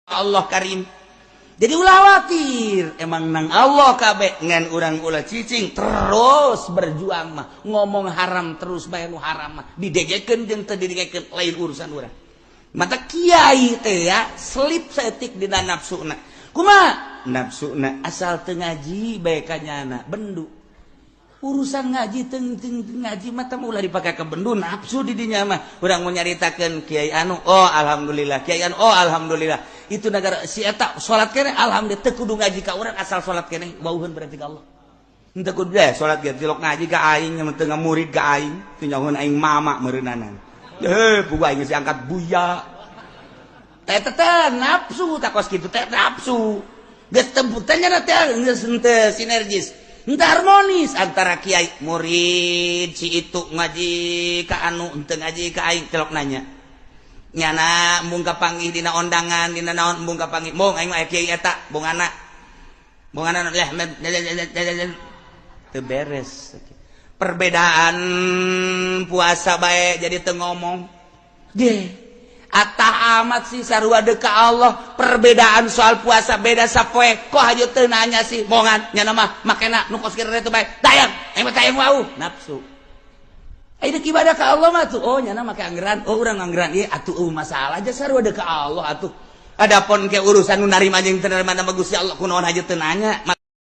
Allah Karim. Jadi ulah khawatir, emang nang Allah kabeh, ngan urang ulah cicing, terus berjuang mah. Ngomong haram terus bae, nu haram mah didegekeun jeung teu didegekeun lain urusan urang. Mata kiai teh ya selip saeutik dina nafsuna. Kumaha nafsuna? Asal teu ngaji bae kanyana bendu. Urusan ngaji teng teng ngaji mah teh ulah dipake ke bendu nafsu di dinya mah. Urang mau nyaritakeun kiai anu, oh alhamdulillah, kiai anu, oh alhamdulillah, itu negara si eta salat kene, alhamdulillah. Teu kudu ngaji ka urang, asal salat kene wauheun berarti ka Allah. Henteu kudu deh salat ge tilok ngaji ka aing, teu murid ka aing, teu nyahoeun aing mama meureunanan. Heh, pugu aing geus diangkat buya. Teh teh nafsu tak kos kitu teh nafsu. Geus teu teh teh geus henteu sinergis. Henteu harmonis antara kiai murid. Si itu ngaji ka anu, henteu ngaji ka aing, tilok nanya. Nyana embung kapanggih dina ondangan, dina naon embung kapanggih. Mong aing mah kiai eta, bung anak. Bung anak leh teu beres. Perbedaan puasa bae jadi teu ngomong. Ge. Atah amat sih sarua deka Allah, perbedaan soal puasa beda sapoe kok hajo teu nanya sih mongan nyana mah makena nu kos kieu teh bae tayang aing mah tayang wau nafsu. Ayo ibadah ka Allah mah tuh, oh nyana make anggaran, oh urang anggaran ieu atuh, eueuh masalah aja sarua deka Allah atuh. Adapun ke urusan nu narima jeung teu narima nama Gusti Allah, kunaon hajo teu nanya.